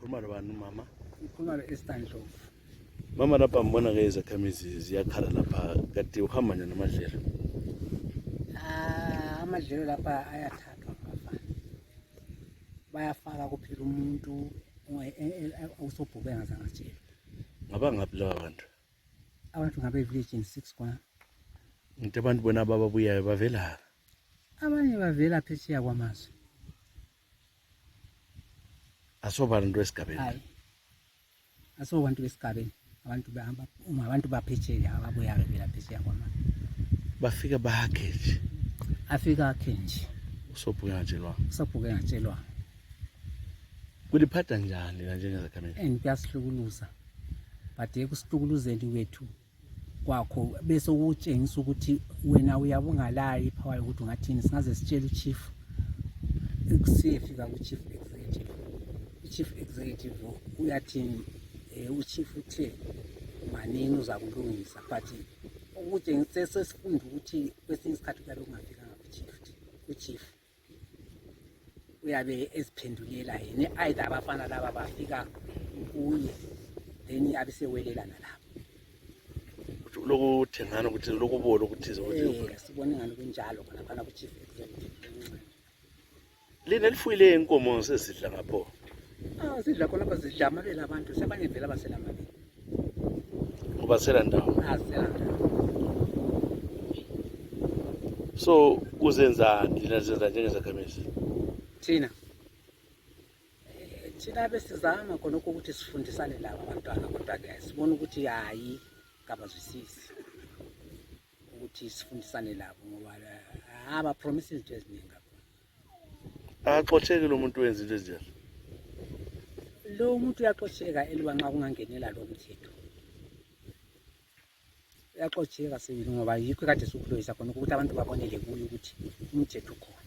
ukhuluma nobani mama? Ngikhuluma lo-Estandlovu. Mama lapha mbona ke izakhamizi ziyakhala lapha kanti uhamba njani amadlelo? Amadlelo lapha ayathathwa ngabafana. Bayafaka kuphela umuntu usobhuke engazange atshele. Ngabangaphi laba bantu? Abantu ngabe village in 6 kwana. Into abantu bona ababuyayo bavela. Abanye bavela phesheya kwamazwe. Asobantu besigabeni. Hayi. Asobantu besigabeni. Abantu bahamba abantu baphetsheya ababuya bevela phesheya kwamazwe. Bafika bakhe nje. Afika akhe nje. Usobhuke ngatshelwa. Usobhuke ngatshelwa. Kuliphatha njani la njengezakhamizi? Kuyasihlukuluza. But ekusihlukuluzeni wethu kwakho bese ukutshengisa ukuthi wena uyabungalayo ipower ukuthi ungathini singaze sitshele uchief ekusifika kuchief executive. Chief executive uyathini uchief uthe manini uza kulungisa but ukutshengisa sesifunda ukuthi kwesinye isikhathi kuyabe kungafikanga kuchief uyabe eziphendulela yena either abafana laba bafika kuye then abisewelelana lapho lokuthengana ukuthi lokubona ukuthi sibone ngani kunjalo khona phana kuchief executive. Lina lifuyile inkomo sesidla ngapho? Sidla khona lapha sidla amabele abantu sebanye vela basela amabele. Ubasela ndawo? Sela ndawo. So uzenzani lina zenza njengezakhamizi? Thina besizama khona ukuthi sifundisane laba abantwana kodwa ke sibona ukuthi hayi kabazwisisi ukuthi sifundisane labo ngoba promises nje eziningi kakhulu. Axosheke lo muntu wenza into ezinjalo. Lo muntu uyaxosheka eliba nxa kungangenela lo mthetho. Uyaxosheka sibili ngoba yikho kade sikuloyisa khona ukuthi abantu babonele kuyo ukuthi umthetho ukhona.